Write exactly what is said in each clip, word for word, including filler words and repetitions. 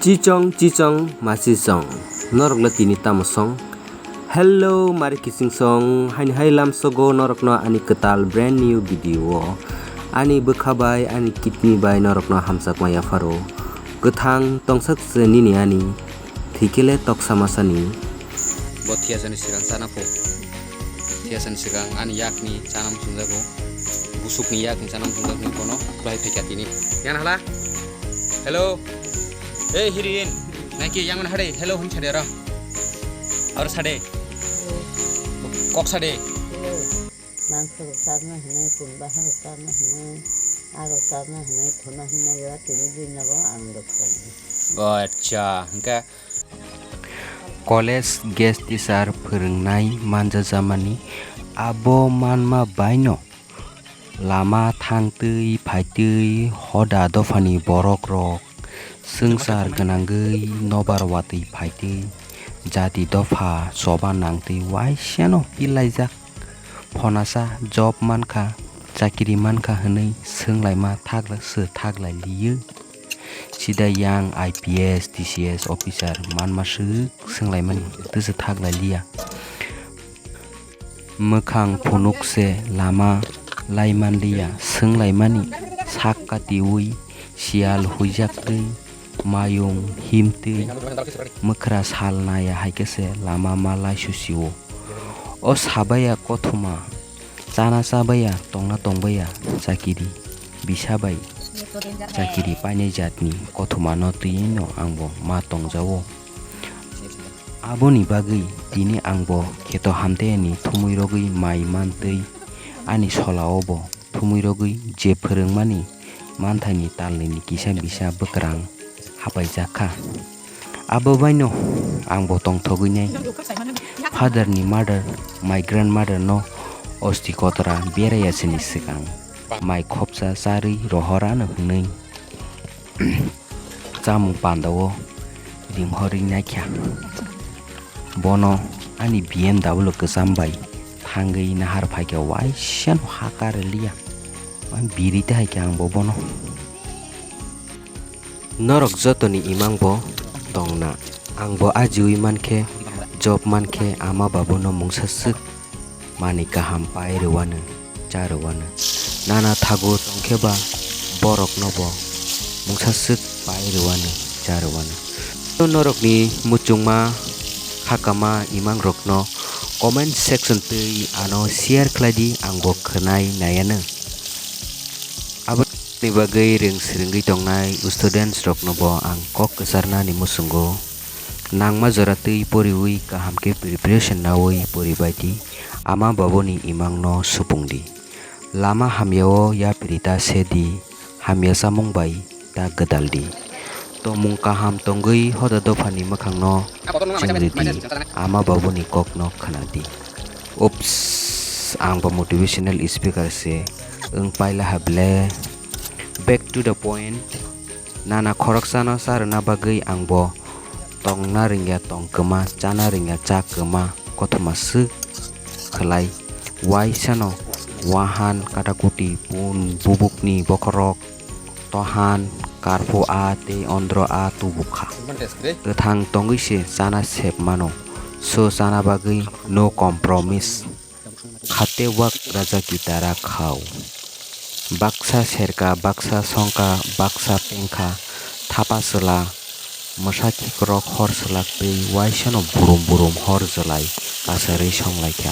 Chichong chichong masi song, norokle tini tamo song? Hello mari kising song, haini hai lamsogo norokno ani kwtal brand new video o. Ani bwkha bai, ani kidney bai norokno hamjakma yapharo. Kwthang tongsak se nini ani, thwikele toksa masani. Bo thiyasani sigang chana pho. Thiyasani sigang ani yakni chana muchungjago. Busukni yakni chana muchungjakni bono bahai phaikha tini. Yan hala? Hello. Hey Hirin. Naki yang mana hade? Hello hum sade ro. Aro sade. Kok sade. Mangso rok charna hinwi, kunbaha rok charna hinwi, aro charna hinwi, thuna hinwi, yo tini din nogo ang rok charna. Acha, hingke college guest teacher phwrwngnai manjajamani, abo manma baino lama thangtwi phaitwi hoda dophani borok rok swngchar gwnangwi nobar watwi phaitwi jati dopha choba nangtwi waisano pilaijak. Phonasa job mankha, chakiri mankha hwnwi swnglaima thakla-, se thaklai liyo. Sida yang I P S, T C S officer manma swk swnglaimani twi se thaklai liya. Mwkhang phunuk se lama lai manliya, swnglaimani sak katiui siyal huijaktwi, mayung himtwi, mwkhra sal naya hai khe se lama ma lai susi-o. O sabaya kothoma, chana chabaya, tongna tongbaya, chakiri bisa bai chakiri painai jatni kothomano twiwi'-no angbo ma tongja-o. Aboni bagwi tini angbo kheto hamtayani thumui rogwi mai mantwi ani sola-o bo thumui rogwi je phwrwngmani manthaini talnwini kisa bisa bwkrang hapaijak kha. Abo baino angbo tongthogwi nai. Father ni mother, my grandmother no osti kotora beraiya sini swkang mai khopsa charwi rohor ano hwnwi chamung pandao ringhorwi naikha. Bono ani B M W kwcham bai thangwi nahar phaikha, waisano hakar liya. Biri tei hai khe ang bo bono. Norok jotoni imang bo tongna. Ang bo ajiui mankhe, job mankhe, ama babuno mungsa swk manwi kaham pai rwano, cha rwano. Nana thago tongkhe ba borokno bo mungsa swk pai rwano, cha rwano. Norokni muchungma, hakama, imangrokno comment section twi ano share khlai di, ang bo khwnai naiano. Aboni bagwi rwng swrwngwi tongnai students rokno bo ang kok kwcharnani muchungo. Nangma jora twi poriwi kaham khe preparation naui poribai di, ama babuni imangno supung di. Lama hamyao yapri ta se di, hamya chamung bai ta gwdal di. Tongmung kaham tongwi hoda dophani mwkhangno chwng rw di, ama babuni kokno khna di. Oops, ang bo motivational speaker se wng paila ha ble. Back to the point. Nana khoroksano cha rwna bagwi ang bo tongna rwngya tong kwma, chana rwngya cha kwma, kothoma swk khlai. Waisano wahan, katakuti, pun, bubukni bokhorok, tohan, karphu a tei ondro a tubu kha. Kwthang tongwi se chana sep mano. So chana bagwi no compromise. Khate wak raja ki tara khao. Baksa serka, baksa songka, baksa pengkha, thapa chwla, mwsa khikrok hor swlak twi waisano burum burum hor jwlai kasarwi songlaikha.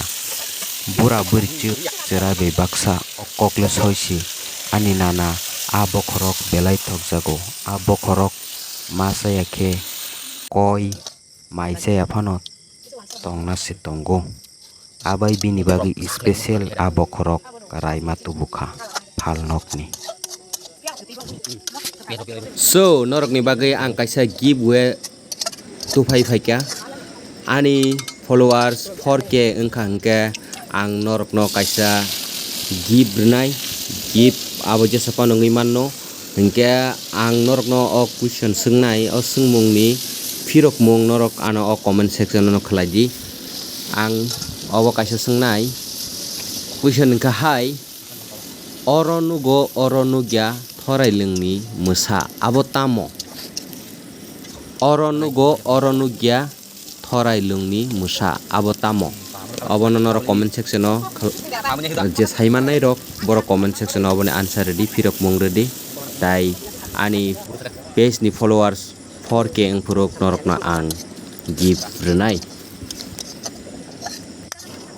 Bura bwrwichwk chwrai bai baksa o kokle soisi, ani nana a bokhorok belai thokjago, a bokhorok ma chaya khe koi mai chaya phano tongna se tongo. Abai bini bagwi special a bokhorok raima tubukha phalnokni. So, norokni bagwi ang kaisa giveaway tuphai phaikha. Ani followers four K wngkha hwnkhe ang norokno kaisa gift rwnai. Gift abo jesa phano wngwi manno. Hinkhe ang norokno o question swngnai, o swngmungni phirokmung norok ano o comment section-o khlai di. Ang obo kaisa swngnai. Question wngkha hai, oro nugo, oro nukya, Thorailwngni mwsa, abo tamo? Oro nugo, oro nukya, Thorai Lungni Mwsa, abo tamo? Obono norok comment section o khal-, je saimannai rok, borok comment section o oboni answer rwdi, phirok mung rwdi. Tai ani page ni followers four K wngphuru norokno ang gift rwnai.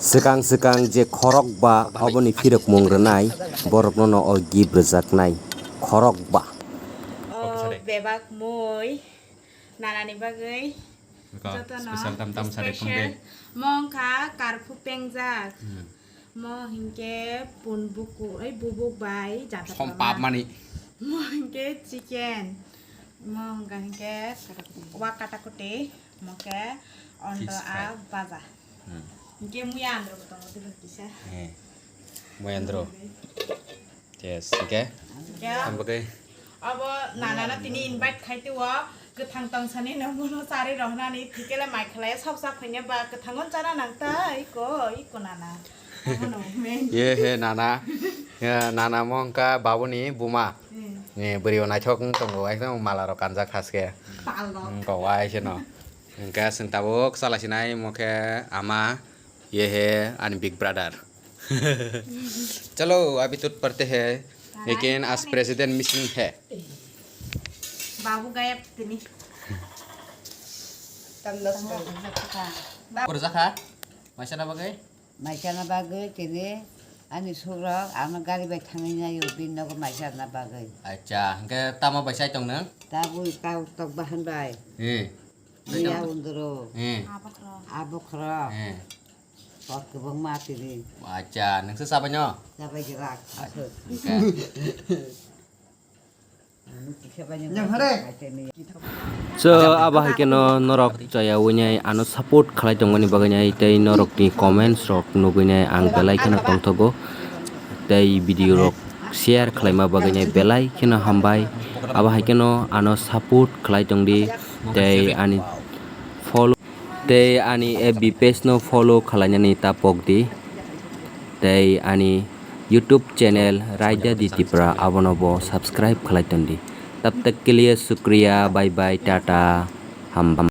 Swkang swkang je khorokba oboni phirok mung rwnai, borokno no o gift rwjaknai khorokba. O bebak moi nanani bagwi jotono special tam tam sade phung de. Mo wngkha karphu pengjak. Hmm. Mo hinkhe pun buku, ei bubuk bai jata som pap mani. Mo hinkhe chicken. Mo wngkha hinkhe wak kata kuti. Mo khe ondo a baja. Hmm. Hinkhe muya andro bo tongo tibok kisa. Eh. Muya andro. Yes, okay. Ya. Ang bagwi. Abo nanano tini invite khai twi o, kwthang tongsani no bono chari rohnani, thikele mai khlai sab sak phainya ba kwthango chana nang ta, iko, iko nana. Abono main. Ye he nana. Ya, nana mo wngkha babuni buma. Hmm. Ni bwrwi o naithok wng tongo, ekdom mala rok kanjak haske. Pal rok. Hmm, kok wai se no. Hingke chwng tabuk chala sinai mo khe ama, ye he ani big brother. Chalo, abhi tud padhte hai, lekin aaj president missing hai. Babu gayab tini. Kurjakha, maisana bagwi? Maisana bagwi tini ani sukrok ano gari bai thangwi naio, bini nogo maisana bagwi. Acha, hingke tamo bai chai tong nang? Tabuk tabuk tok bahan bai. Hmm. Iya undro. Hmm. Abokhro. Abokhro. Hmm. Pot kwbangma tini. Acha, nungsa chabaino? Chabai grak. Acha, aswk. Hingke. Ang kisa baino. Nyang hare. So, abo hai kheno norok chaya winai ano support khlai tongmani bagwi nai tei norokni comments rok nugwi nai ang belai kheno tongthogo. Tei video rok share khlaima bagwi nai belai kheno hambai. Abo hai kheno ano support khlai tongdi tei ani follow Tei ani F B page no follow khlainani ta pokdi. Tei ani YouTube channel Raida Di Tipra abono bo subscribe khlai tondi. Tab tak ke liye shukriya, bye bye, tata, hambam.